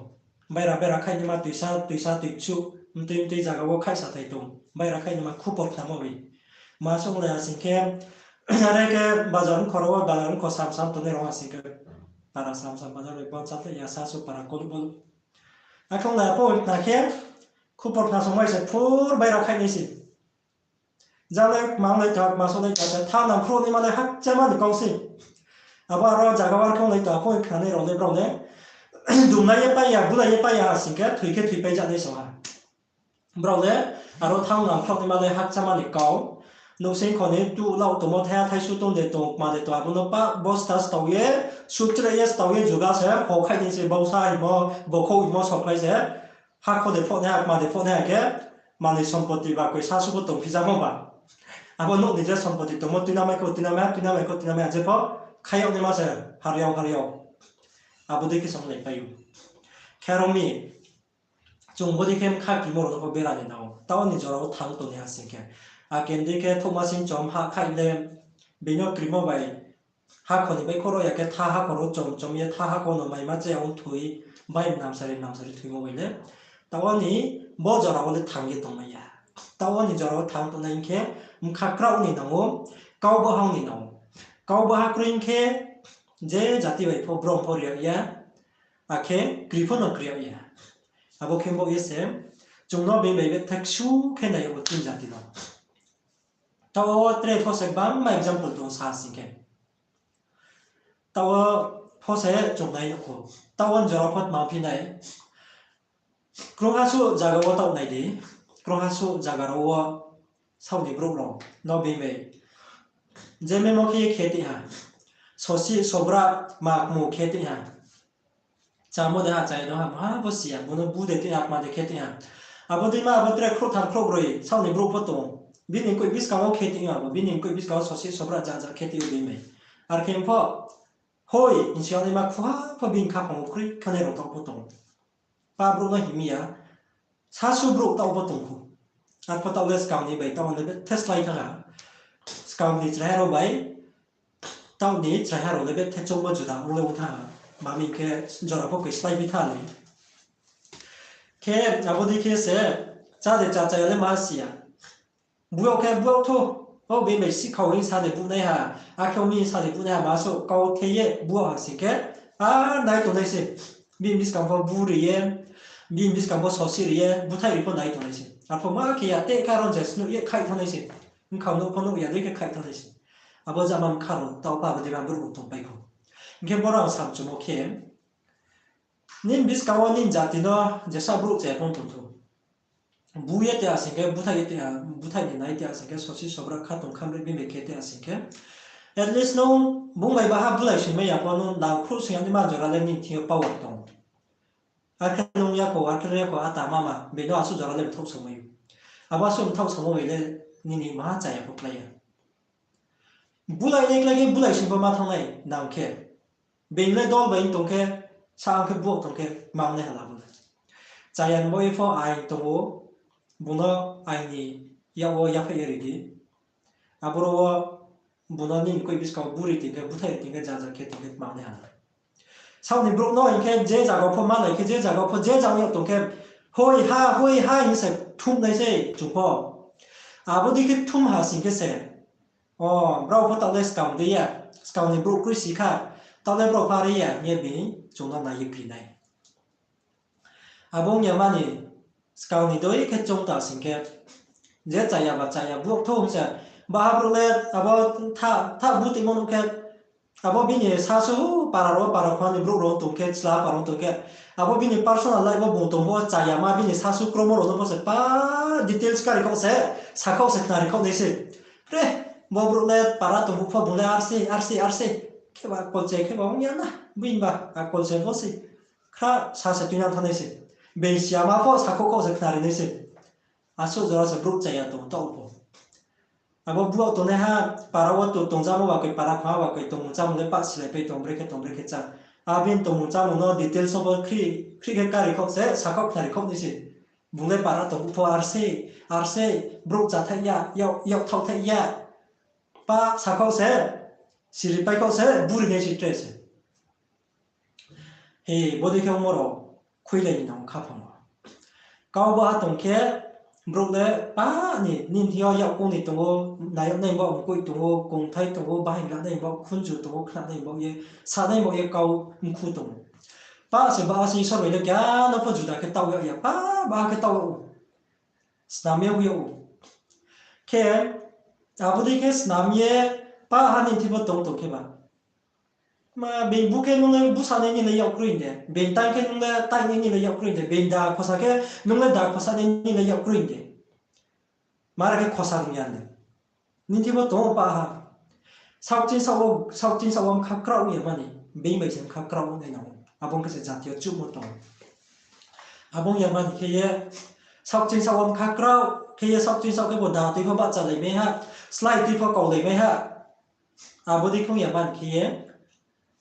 Baira baira khaih naima tuisa, tuisa, tuichuh, mtui mtui zaga wo khaih sathai tong. Baira khaih naima khupor khnamo bai. Ma song le ha sing khe, are khe bazar ongkho rao wo, bazar ongkho sam sam tongnai rao ha sing khe, para sam sam bazar bai bon sa thaih ya, sa su para koluh boluh. Akhe ong le pho khna khe, khupor khna song mai se phur baira khaih nai se. Jalai kmang lai tha, kma so lai tha, tha nang phruh naima le hakchama ni kau se. Abo aro zaga wo khe ong lai tha, pho khnanai rao le brao le. Dumlai ye pai ya, bulai ye pai ya ha sing khe, thoi khe thoipai ja nai song ha. Brao le, aro tha nang phruh naima le hakchama ni kau. Nouhsing kho ni tu lau tongmo thaiha thaisu tong de tong, kma de tong, abo no pa bosta stao ye, sutre ye stao ye juga se, ho khaih ni se bausa himo, bokhouh himo sokhlai se. Hakho de phohnai ha, kma de phohnai ha khe, manoi sompoti ba koi sa su pho tongphi jamo ba. Abo nouh ni je sompoti tongmo, tuinamai kho, tuinamai ha, tuinamai kho, tuinamai ha, je pho khai yag naima se, har yag, har yag. Abo dei khe song lai pai ou. Khe aro mi, chung bo dei khe mkha krimo rao no pho bera ni nang ou. Taoh ni jora wo thang tong ni ha sing khe. Ake dei khe thouhma sing chom ha khaih le, bini yo krimo bai, hakho ni baihkhouh rao ya khe tha hakho rao chom chom ye tha hakho no maima che ya ong thoi, bai mnamsari mnamsari thoimo bai le. Taoh ni bo jora wo le thang ye tongmai ya. Taoh ni jora wo thang tongnai hing khe mkha kraoh ni nang ou, kau bahang ni nang ou. Kau baha kroi hing khe je jati bai pho brom pho ri yag ya, akhe kri pho no kri yag ya. Abo khe bo ye se, chung no being bai bethe ksu khe nai yag bo chini jati no. Taoh wo tre pho se gbangma example tong sa sing khe. Taoh wo pho se chung nai nuh kho. Taoh wo jora pho tma phi nai. Krungha suh zaga wo taoh nai di. Krungha suh zaga rao wo saoh ni brouh rao no being bai Je memo khe ye khe tei ha. Sosi sobra ma kmo khe tei ha. Chámo de ha, chai no ha, maha bo si ya, bo no bu de tei ha, kma de khe tei ha. Abo dei ma abo tre khrouh tham khrouh broi, saoh ni brouh pho tong. Bini mkoih buskang wo khe tei ha bo, bini mkoih buskang wo sosi sobra ja ja khe tei o bini. Ar khe pho, hoi, hing si ya naima khuha pho bini khaphang wo kroi khanai rao taoh pho tong. Pa brouh no hing mi ya, sasu brouh taoh pho tong khu. Arpho taoh le skang ni bai taoh le bethe slái thanng ha. Skang ni chraiha rao bai taoh ni chraiha rao le bethe choungmo juda ong le ong thanng ha. Mami khe jora pho koi slái phi tha le. Khe abo dei khe se, chá de chá chá ya le ma si ya. Bu yag khe bu yag thou, o bini bai sihkhau hing sa de bunai ha, akhe o mi sa de bunai ha, ma souh kau the ye bu yag ha sing khe, a nai tongnai se. Bini buskang pho bu ri ye, bini buskang pho sosi ri ye, búthaih ri pho nai tongnai se. Arpho ma khe ya te kha ron se snuh ye khaih thanngnai se. Bkhao nouh pho nuh ya dei khe khaih thanngnai se. Abo jama bkha rao taoh pa abo dei ma brouh rao tongpai khou. Hing khe boro ang samchumo khe, nini buskang wo nini jati no jesa brouh chaya pho tong thou. Bu ye te asing khe, búthaih ye te, búthaih ni nai te asing khe, sosi sobra kha tong khamri bini bai khe te asing khe. At least nung bung bai baha bulai singmai ya pho nung nangkhruh sing ya ni ma jora le nini thing yo power tong. Akhe nung yakhou, akhe nung yakhou, ata mama, bini asuh jora le mthaoh samai ou. Abo asuh mthaoh samo bai le nini maha chaya pho klái ya. Bulai nai klái khe bulai sing pho ma thanngnai nang khe. Being le dol bai tong khe, sa ang khe bu tong khe, mang nai hala bo le. Chaya ni bo ye pho ain tong ou, bung no ain ni yak wo yaphaih ye ri di. Aboro wo bung no nini mkoih buskang wo bu ri tong khe, búthaih ri tong khe, ja ja khe tong khe, mang nai hala. Saoh ni brouh no hing khe je zaga pho malai khe, je zaga pho je zaga yag tong khe, hoi ha, hoi ha hing se thum nai se chung pho. Abo dei khe thum ha sing khe se, o, brao pho taoh le skang dei ya, skang ni brouh kroi si kha, taoh le brao pho are ya hing ye bini chung no nai ye kri nai. Abo ong ya mani skang ni dei khe choung ta sing khe, je chaya ba chaya bu thou hing se, baha brouh le abo tha, tha bu tongmo nuh khe, abo bini sasu para rao, para khua ni brouh rao tong khe, chla para rao tong khe, abo bini personal life wo bung tong pho chaya ma bini sasu kromo rao no pho se pa details kari khaoh se, sakhaoh se khnari khaoh nai se. Re, bo brouh le para tong phuh pho bung le arse, arse, arse. Kheba kolse kheba ong ya na, bini ba, a kolse bo se. Khra sa se tuinang thanngnai se. Being siyama pho sakhouh khaoh se khnari nai se. Asuh jora se brouh chaya tong taoh pho. Abo bu tongnaiha para wo to tongjamo ba koi, para khama ba koi, tongmung chámung le pah silaipai tong brekhe tong brekhe chá. Abini tongmung chámung no details no bo khrih, khrih khe kari khaoh se, sakhouh khnari khaoh nai se. Bung le para tong phuh pho arse, arse, brouh cháthaih ya, yak, yakthaohthaih ya. Pa sakhouh se, siripai khaoh se, buri nai se tre se. He, bodei khe ongmo rao khuilai ni nang khaphang wo. Kau baha tong khe, brouh le pa ni, nini thing yo yakkoung ni tong ou, nai yag nai bo mkoih tong ou, kongthai tong ou, bahaing la nai bo, khunju tong ou, khna nai bo ye, sa nai bo ye kau mkhu tong ou. Pa se baha se Isor bai le keha no pho juda khe taoh yag ya, pa baha khe taoh yag ou. Snam ye wi yag ou. Khe, abo dei khe snam ye, pa ha nini thing pho tong tong khe ba. Ma, being bu khe nung le bu sa nai ni le yak kroi de. Being taing khe nung le taing nai ni le yak kroi de. Being da khosa khe nung le da khosa nai ni le yak kroi de. Mara khe khosa rung ya de. Nini thing pho tong ou pa ha. Saohching saoh wo, saohching saoh wo mkha kraoh ya mani. Being bai se mkha kraoh nai nang ou. Abo ong khe se jati yo chuhmo tong ou. Abo ong ya mani khe ye, saohching saoh wo mkha kraoh khe ye, saohching saoh khe bo da tui pho bahchalaimai ha, slái tui pho kaulaimai ha. Abo dei khe ong ya mani khe ye,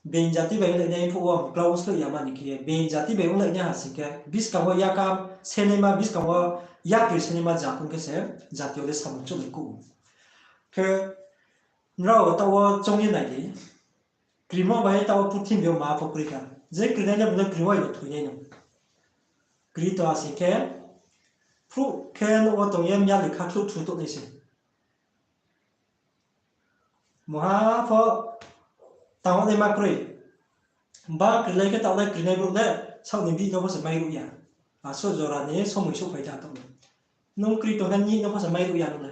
being jati bai onglai nai phuh wo mklau sleh ya mani khe ye, being jati bai onglai nai ha sing khe, buskang wo yakam senaima, buskang wo yakri senaima jat ong khe se, jati yo le samung chouhlai kuh ou. Khe, nrao taoh wo choung ye nai di. Krimo bai taoh wo purthimbi yo ma pho kroi kha. Je krinai le bung le krimo bai no thoi nai no. Kri tong ha sing khe, phruh khe nouh wo tong ye mya le khakhluh thu tong nai se. Mungha pho tang naima kroi. Ba krilai khe taoh le krinai brouh le saoh ni bihih no pho se mairuh ya. Asuh jora ni somoi souhphai tha tong ou. Nung kri tong khe nihih no pho se mairuh ya nung le.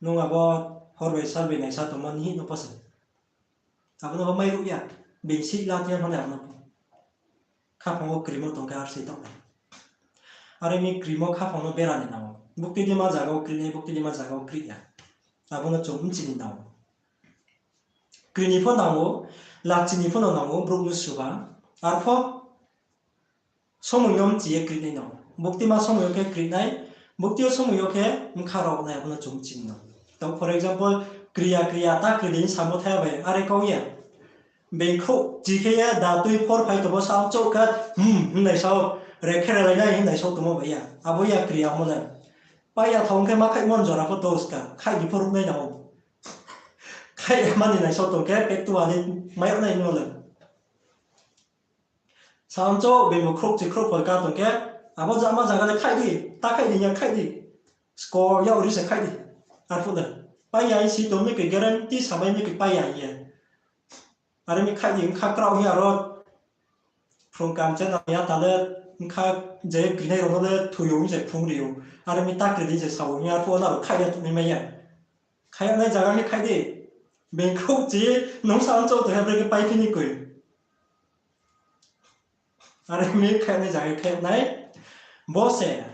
Nung abo hor bai sal bai naisa tongmo nihih no pho se. Abo no pho mairuh ya. Being sih la tong ya pho le abo no pho. Khaphang wo krimo tong khe ar se taoh nai. Are mi krimo khaphang no bera ni nang ou. Buktui dima zaga wo kri nai, buktui dima zaga wo kri ya. Abo no chung mchini nang ou. Kri ni pho nang ou, lachi ni pho no nang ou, brouh no suba. Arpho somoi no mchi ye kri nai nang ou. Buktima somoi yo khe kri nai, bukti yo somoi yo khe bkha rao nai, abo no chung mchini nang ou. Tao for example, kri ya, kri ya, ta kri di samo thai bai, are kau ya. Being khrouhchi khe ye da tui phor phai tongmo sa chouh khe, hmm, hing nai sao, re khe re lai nai hing nai sao tongmo bai ya. Abo ya kri ya mo le. Pai ya thong khe ma khaihmo jora pho to ska, khaih di pho ruh nai nang ou. Khaih ya mani nai sao tong khe, pek tu ani mai yag nai no le. Sa chouh being bo khrouhchi khrouhphoi ka tong khe, abo jama zaga le khaih di, ta khaih di, ya khaih di. Skor yag ri se khaih di. Arphuh le. Pai ya si tong mi khe guarantee samai mi khe pai ya ye. Are mi khaih di, bkha kraoh hing aro. Phrung kam che nang ya ta le, bkha je krinai rao no le thoi ou hing se phrung ri ou. Are mi ta kri di se sao hing arphuh na rao khaih ya tong nai mai ya. Khaih ya nai zaga khe khaih di. Being khrouhchi, nung sa chouh tong khe bre khe pai phi ni koi. Are mi khaih nai zaga khaih nai. Bo se.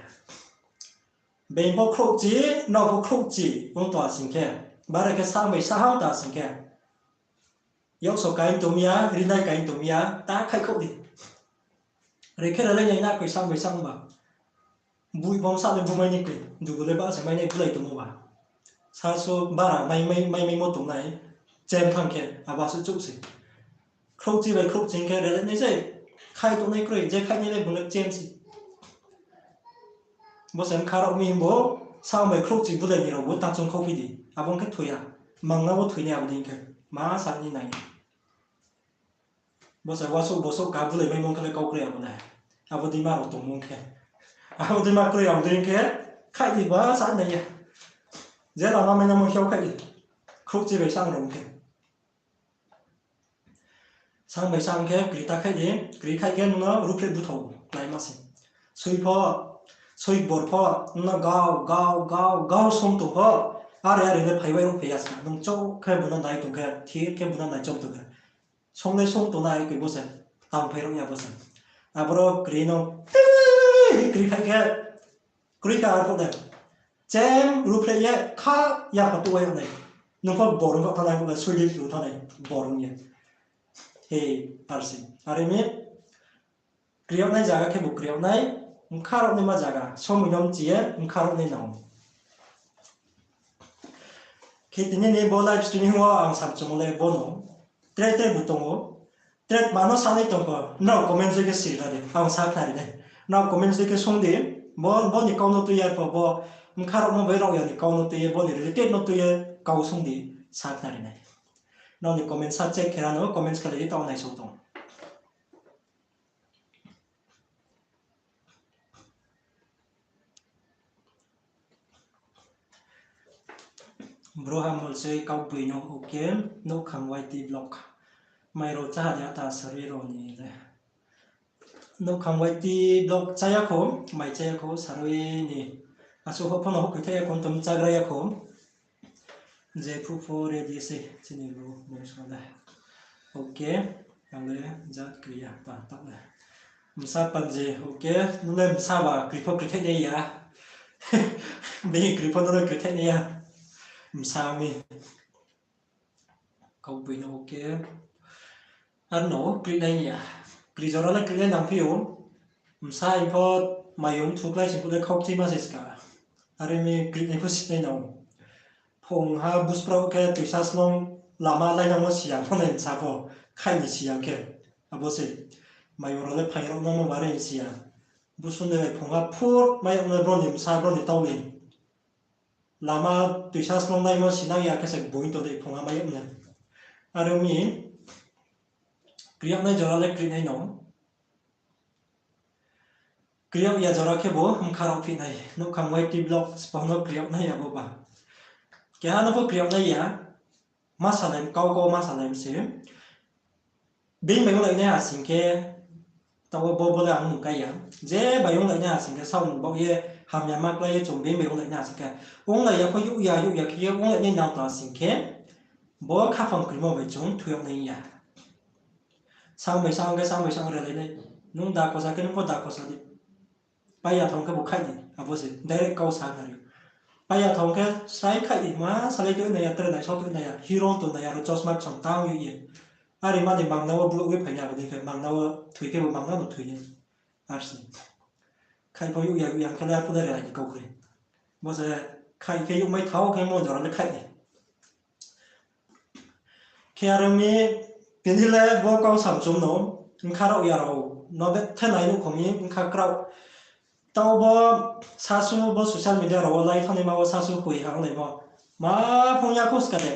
Being pho khrouhchi, nrao pho khrouhchi, ong tong asing khe. Bare khe sa bai sa ham ta asing khe. Yakso kain tong ya, rinai kain tong ya, ta khaih khouh di. Re khe re lai nai na koi sa bai sa ba. Boi bom sa le bumai ni koi, dugu le ba se mai nai bulai tongmo ba. Sa so bara mai, mai, mai, maimo tongnai, chem thang khe, abo asuh chouh se. Khrouhchi bai khrouhchi khe re lai nai se, khaih tongnai kroi, je khaih nai le bung le chem se. Bo se bkha rao mi himbo, sa bai khrouhchi bulai ni rao bo ta chung khouh phi di, abo khe thoi ya, mangna bo thoi nai abo dei khe, ma sa ni nai. Bo se wasouh bosouh ka bulai maimo khe le kau kroi abo nai. Abo dei ma rao tongmo khe. Abo dei ma kroi abo dei khe, khaih di ba sa nai ya. Je lama mai namo hiao khaih di. Khrouhchi bai sang rao khe. Sang bai sang khe kri ta khaih di, kri khaih khe nung no ruhphreh buthao kláima se. Soi pho, soi bor pho, nung no gau, gau, gau, gau song tong pho, are are le phai bai ruhphai ya sa. Nung chouh khe bung no nai tong khe, thir khe bung no nai chom tong khe. Song le song tongnai koi bo se, tang phai rao ya bo se. Aboro kri no, kri khaih khe, kri khe arphuh le. Chem ruhphreh ye kha ya pha tuh wai yag nai. Nung pho bor ong kha thanng nai, bo le soi le kri thanng nai, bor ong ye. He, arsi. Are mi, kri yag nai zaga khe bo kri yag nai, bkha rao naima zaga, somoi no mchi ye bkha rao nai nang ou. Khe tini ni bo live streaming wo ang samchungmo le bo no. Tre tre bo tong ou. Tre tma no sanai tong pho, nrao comment dei khe siri na di, ang sa khnari nai. Nrao comment dei khe sung di, bo, bo ni kau no tui ye pho, bo bkha rao no bai rao ya ni kau no tui ye, bo ni related no tui ye kau sung di, sa khnari nai. Nrao ni comment sa check khe ra no, comments khe lai di, tao naisao tong. Bro Hamol se Kauboi no, okay. Nouhkhang Y T vlog. Mai rao cháha de ata sarui rao ni le. Nouhkhang Y T vlog chá ya kho, mai chá ya kho, sarui ni. Asuh houh pho no houhkhoi thai ya kho, tong chágra ya kho. Je phuh pho ready se, chini bro, bung song le. Okay, ang le jat kri ya, ta, ta le. Bsa panji, okay, nung le bsa ba, kri pho kri thai nai ya. Bini kri pho nung le kri thai nai ya. Bsa mi. Kauboi no, okay. Ar no, kri nai ya. Kri jora le kri nai nang phi ou. Bsa hing pho, maiyong thuklái sing phuh le khaukchima se ska. Are mi kri nai pho si nai nang ou. Phungha busprao khe toisa slong lama lainangmo si ya, pho nai bsa pho, khaih ni si ya khe. Abo se, maiyong rao le phaing rao no mo bare si ya. Busu ni phungha phur, mai yag no bro ni bsa, bro ni tau ni. Lama toisa slong naimo sinang ya khe se boi tong dei phungha mai yag no. Are mi, kri yag nai jora le kri nai no. Kri yag ya jora khe bo bkha rao phi nai, Nouhkhang Y T vlog spang no kri yag nai ya bo ba. Keha no pho kri yag nai ya, ma salai, kau kau ma salai se. Being bai onglai nai ha sing khe, taoh wo bo, bo le ang mung kai ya. Je bai onglai nai ha sing khe, saoh mung baoh ye, hamya ma klái ye chung being bai onglai nai ha sing khe. Onglai ya pho youh ya, youh ya khe ye onglai nai nang tong ha sing khe, bo khaphang krimo bai chung thoi yag nai ya. Sang bai sang khe, sang bai sang relai nai. Nung da khosa khe, nung pho da khosa di. Pai ya thong khe bo khaih di, abo se direct kau sa nari. Pai ya thang khe srai khaih di, ma salai khe nai ya, tre nai, saoh khe nai ya, hero tong nai ya, aro chosma kcham tang ye. Are mani mangna wo brouh ye phai ya, abo dei khe mangna wo thoi khe bo mangna no thoi ye. Ar si. Khaih pho youh ya, youh ya khe le ar pho dare ai ni kau kri. Bo se khaih khe youh mai thao khe mo jora le khaih di. Khe aro mi tini le bo kau samchum no, bkha rao ya rao no bethe nai nuh kho mi, bkha krao. Tao bo sasu bo social media rao wo lai thani ma wo sasu hoi hang lai bo. Ma phung ya kho ska de.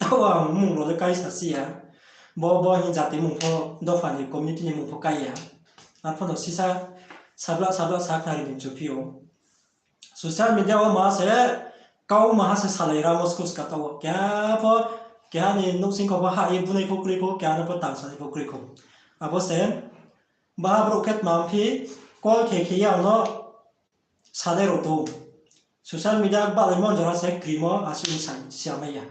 Tao ang mung rao le kai sa si ya. Bo bo hing jati mung pho dopha ni community ni mung pho kai ya. Arpho no sisa sabla sabla sa khnari ni chuphi ou. Social media wo ma se kau maha se salai ra mo school ska tao. Keha pho, keha ni nouhsing kho pho ha ye bunai pho kroi kho, keha no pho tang sanai pho kroi kho. Abo se, baha brouh khe tma phi, call khe khe ye ang no sanai rao tong. Social media bahlaimo jora se krimo, asuh ni sa, siya mai ya.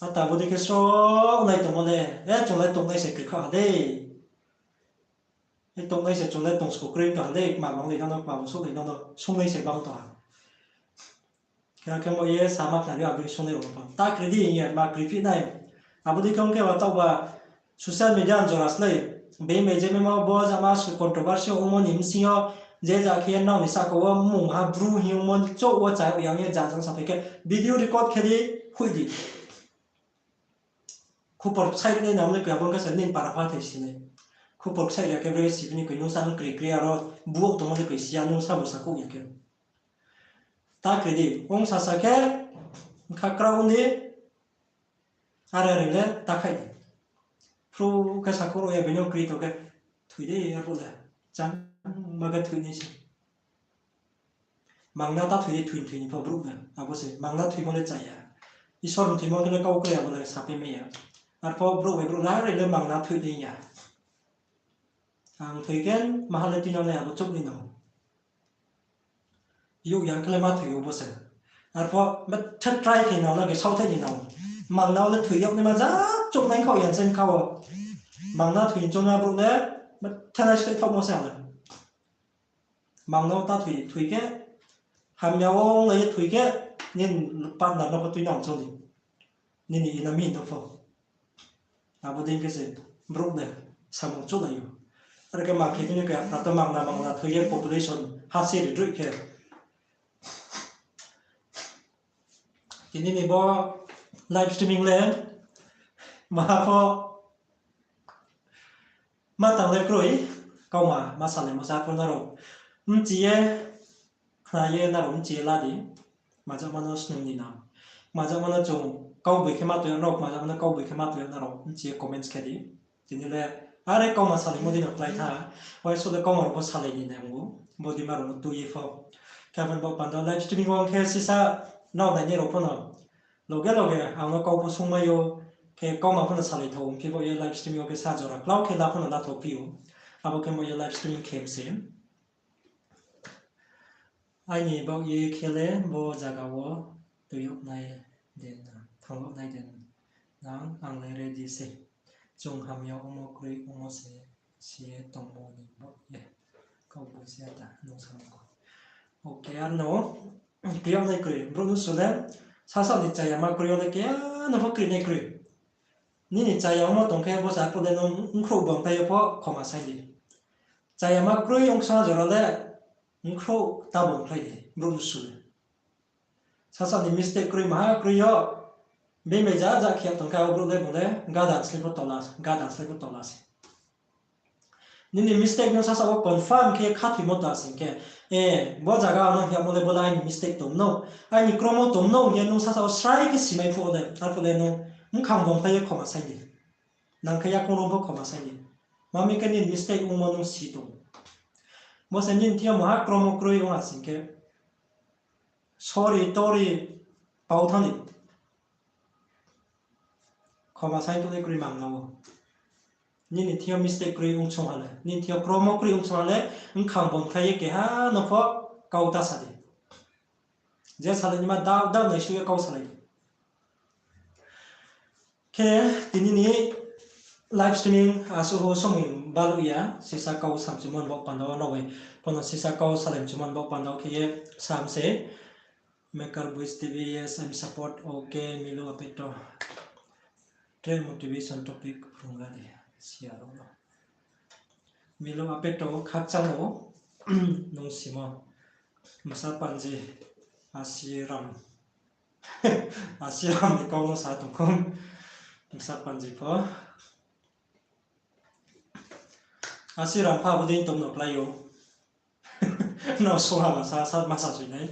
Ata bo dei khe sro nai tongmo le, e chung le tongnai se kri kha ha dei. E tongnai se chung le tong sku kroi tong ha dei, kma bang le nono, kma bang souh le nono, sungnai se bang tong ha. Khe khe mo ye sama khnari abo dei sungnai rao no pho. Ta kri di hing ye, ma kri phi nai. Abo dei khe ong khe ba taoh ba social media ni jora slái. Being bai je memo bo jama su controversy ongmo ni bsing yo, je ja khe nrao ni sahka wo mungha bru hing ongmo chouh wo chá yang ye ja jang sa phai khe video record khe di, hoih di. Khupor ksaih ri nai nang le koi abo ong khe se nini para pha thai si nai. Khupor ksaih ri ya khe bre si bini koi nung sa ong kri kri aro buo tongmo le koi si ya nung sa bo sa kouh ya khe. Ta kri di, ong sasa khe, bkha krao ong di, are are le ta khaih di. Phru khe sakhouh rao ya bini kri tong khe, thoi di, arphuh le, chang ma khe thoi nai se. Mangna ta thoi di, thoi thoi ni pho brouh le, abo se, mangna thoimo le chá ya. Isor ni thoimo khe le kau kre abo le sapai mai ya. Arpho brouh bai brouh le, are le mangna thoi di ya. Ang thoi khe, maha le tuinang le abo chouh ni nang. Youh yang khe le ma thoi ou bo se. Arpho bethe try khe nang na khe saohthaih ni nang. Mangna le thoi yag naima ja chouh nai khaoh ya se kha wo. Mangna thoi choungna brouh le bethe nai sle thaohmo se ang le. Mangna ta thoi, thoi khe, hamya wo onglai ye thoi khe, nini partner no pho tuinang choung di. Nini enemy no pho. Abo dei khe se brouh le samung chouhlai ou. Are khe ma khe tini khe, ata mangna mangna thoi ye population ha se ri droih khe. Tini ni bo live streaming le maha pho ma tang le kroi, kauma ma salaimo sa pho nrao bchi ye, khna ye nrao bchi ye la di. Kmajagma no snung ni nang. Kmajagma no chung kauboi khe ma tong ya nrao, kmajagma no kauboi khe ma tong ya nrao bchi ye comments khe di. Tini le, are kauma salaimo dei no klái tha, uaingsouh le kauma rao pho salai ni nang ou, bodei ma rao no tui ye pho. Khe abo ni baoh panda live streaming wo khe sisa nrao nainai rao pho no loge loge ang no kau pho sungmai ou, khe kauma pho no salai thao ong khe baoh ye live streaming wo khe sa jora klau khe la pho no la thao phi ou. Abo khe baoh ye live streaming khe se. Aini baoh ye khe le bo zaga wo tui yag nai de na, thanng yag nai de na, ang le ready se. Chung hamya ongmo kroi ongmo se, si ye tongmo ni baoh ye. Kau bo se ta nung sa kho. Okay, ar no, tui yag nai kroi, brouh no su le, sasa ni chayama kroi yo le keha no pho kri nai kroi. Nini chaya ongmo tong khe bo se arphuh le nung bkhrouh bongkhlai ye pho khoma sai di. Chayama kroi ong sa jora le bkhrouh ta bongkhlai di, brouh no su le. Sasa ni mistake kroi maha kroi yo, bini bai ja ja khe tong khe abo brouh le bung le gadan slái pho tola, gadan slái pho tola se. Nini mistake no sasa wo confirm khe khathoimo ta sing khe, e, bo zaga ano hingmo le bo le aini mistake tong no, aini kromo tong no hing ye nung sasa wo srai khe simai phuh wo le, arphuh le nung bkhang bongkhlai ye khoma sai di. Nang khe yakoung rung pho khoma sai di. Ma mi khe nini mistake ongmo nung si tong. Bo se nini thing yo maha kromo kroi ong ha sing khe, sorry, tori, pau thanng di. Khoma sai tong le kroi mangna wo. Nini thing yo mistake kroi ong song ha le, nini thing yo kromo kroi ong song ha le, bkhang bongkhlai ye keha no pho kau ta sa di. Je salai naima dao dao naisuh ye kau salai di. Khe tini ni live streaming asuh ho somoi baluh ya, sisa kau samchumo ni baoh panda wo nrao bai pho no sisa kau salaimchumo ni baoh panda wo khe ye sam se. Maker Boys T V, yes, I'm support. Okay, Milo Apeto. Tre motivation topic phrung ra di, siya rao no. Milo Apeto khakchang o, nung simo. Msa Panji, Asiram. Asiram ni kau no sa tong khou. Msa Panji pho. Asiram pha abo dei tong no klái ou. No sungha ma sa, sa, ma sa sui nai.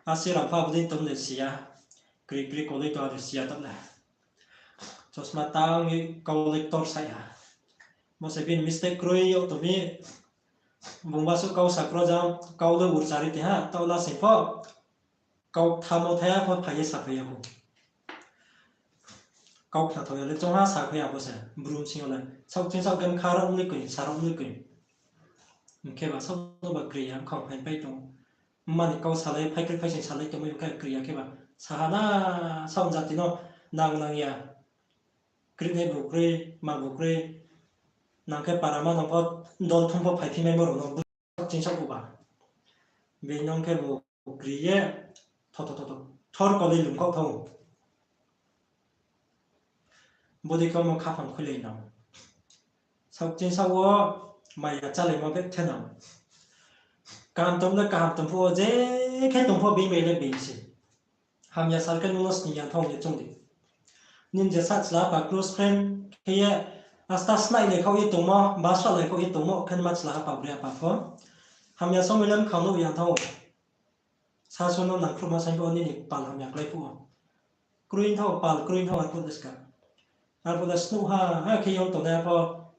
Asiram pha abo dei tong de siya. Kri kri koloi tong de siya tong le. Chosma tang ni kau le tor sa ya. Bo se bini mistake kroi yo tong mi. Bung ba suh kau sa kro jang, kau le urchari ti ha, tau la sing pho. Kau thamo thaya pho phai ye sa phai ya bo. Kau khnathaoh ya le chongha sa phai ya bo se, brum sing yo le. Saoh ching saoh khe mkha rao mlei koi, sa rao mlei koi. Hing khe ba saoh no ba kri ya, mkha phai pai tong. Mma ni kau salai, phai kri phai sing salai tongmai khe kri ya khe ba. Saha na, saoh jati no nang nang ya. Kri nai bu kroi, ma bu kroi. Nang khe para ma nang pho dol thum pho phai phi maimo rao no bu ching saoh bu ba. Bini nang khe bu kri ye, tho, tho, tho, tho. Thor koloi lum kau thou. Bodei kau no khaphang khuilai nang. Saoh ching saoh wo maya chálaimo bethe nang. Kaham tong le kaham tong phuh wo je khe tong pho bini bai le bini se. Hamya sal khe nung no sning ya thou ye choung di. Nini je sachla pa close friend khe ye asta snai le khaoh ye tongmo, ba sala khaoh ye tongmo khe ma chla ha pa bre apa pho. Hamya somoi le mkhang nuh ya thou. Sasu no nangkhruhma saing pho nini pal hamya klái phuh wo. Kroi thou pal, kroi thou arphuh le ska. Arphuh le snuh ha, ha khe yong tongnai pho,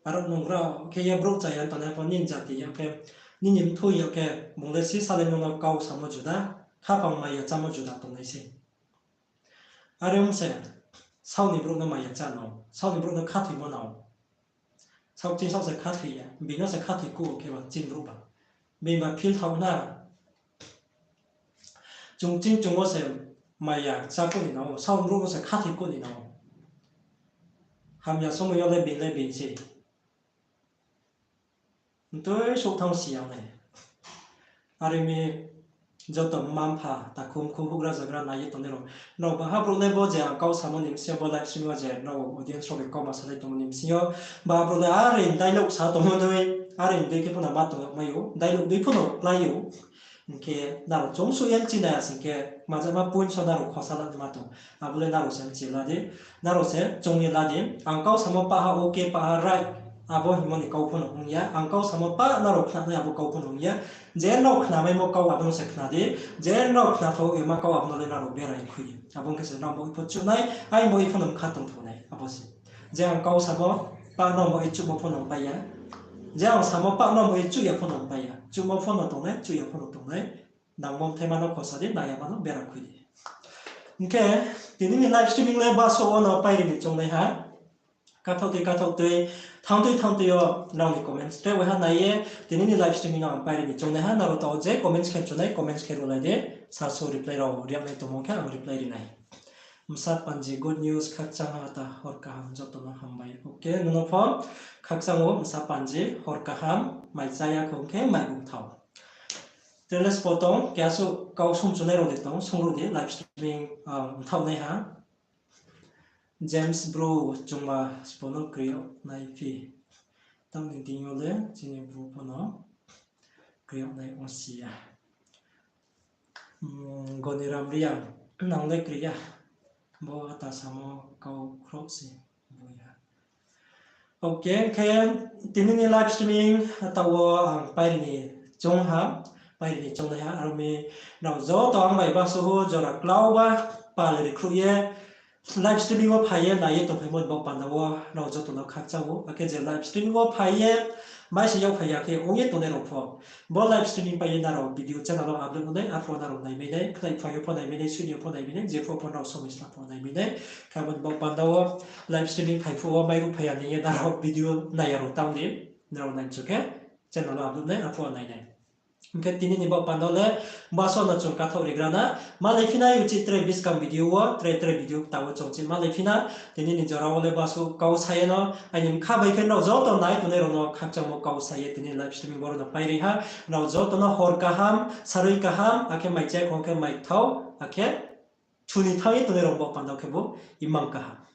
aro nungrao khe ye brouh chaya tongnai pho, nini jati ya khe, nini mthui ya khe, bung le si sale nung no kau samo juda, khaphang maya chámo juda tongnai se. Are ong se, saoh ni brouh no maya chá no, saoh ni brouh no khathoimo no. Saoh ching saoh se khathoi ya, bini no se khathoi kuh khe ba chini brouh ba. Bini ba feel thaoh na. Chung ching chung wo se maya chá kuh ni nang ou, saoh brouh no se khathoi kuh ni nang ou. Hamya somoi yo le bini le bini se. Mtui souh thanng si ya nai. Are mi joto mma mpha takhu mkhu houhgra zagra nai ye tongnai rao, nrao baha brouh le bo je ang kau samo ni bsing yo bo live stream yo je nrao audience rao bai kauma salai tongmo ni bsing yo, baha brouh le are dialogue sa tongmo noi, are dei khe pho no ma tong yagmai ou, dialogue dei pho no klái ou. Hing khe nrao chung suh ye mchi nai ya sing khe, majama point so nrao khosa la ma tong. Abo le nrao se mchi la di. Nrao se chung ye la di. Ang kau samo pah ha, okay, pah ha, right. Abo hingmo ni kau pho no ong ya. Ang kau samo pah nrao khnanai abo kau pho no ong ya. Je nrao khnamaimo kau abo no se khna di. Je nrao khnathaoh yama kau abo no le nrao berai khui di. Abo ong khe se nrao bo ipho chuh nai, ai bo ipho no mkha tongthou nai. Abo se. Je ang kau samo pah no bo i chuhmo pho no pai ya. Je ang samo pah no bo i chuh ya pho no pai ya. Chuhmo pho no tongnai, chuh ya pho no tongnai. Nangmo mthaima no khosa di, nang yama no bera khui di. Hing khe, tini ni live streaming le baso wo no pairi ni choungnaiha. Kathaoh tui, kathaoh tui, thanng tui, thanng tui yo nrao ni comments tre waiha nai ye, tini ni live streaming no ang pairi ni choungnaiha, nrao taoh je comments khe chunai, comments khe rulai di, sasu reply rao riaknai tongmo khe ang reply ri nai. Msa Panji, good news, khakchang ha ta, hor kaham, joto no hambai. Okay, nung no pho khakchang ou, Msa Panji, hor kaham, mai chá ya khe ong khe mai bung thao. Tre le spo tong, keha suh kau sung chunai rao de tong, sung ruh di, live streaming, ah, mthaoh naiha. James Bru, chungba spo no kri yag nai phi. Tang ni deing yo le, chini Bru pho no kri yag nai ong si ya. Hmm, Goniram Reang, nang le kri ya. Bo ata samo kau khrouh se, bo ya. Okay, khe tini ni live streaming taoh wo ang pairi ni choung ha, pairi ni choungnaiha, aro mi nrao joto ang bai baso wo jora klauba pal ri khruh ye, live streaming wo phai ye nai ye tongphaimo ni baoh panda wo nrao joto no khakchang ou, akhe je live streaming wo phai ye, mai se yagphai ya khe ong ye tongnai rao pho. Bo live streaming pai ye nrao video channel wo upload ong nai, arphuh nrao naimai nai, khnai phai yo pho naimai nai, sui yo pho naimai nai, jephuh pho nrao somoi sla pho naimai nai. Khe abo ni baoh panda wo live streaming phai phuh wo mairuh phai ya ni ye nrao video nai ya rao tang di, nrao nai mchu khe channel wo upload nai, arphuh nai nai. Hing khe tini ni baoh panda le basuh no chung kathaoh rigra na. Malai phi na uchih tre buskang video wo, tre tre video kta wo chung chih malai phi na. Tini ni jora wo le basuh kau sa ye no, aini bkha bai khe nrao joto nai tongnai rao no khakchangmo kau sa ye tini live streaming boro no pai ri ha. Nrao joto no hor kaham, sarui kaham, akhe mai chá khong khe mai thao, akhe chuni thanng ye tongnai rao baoh panda khebu imang kaham.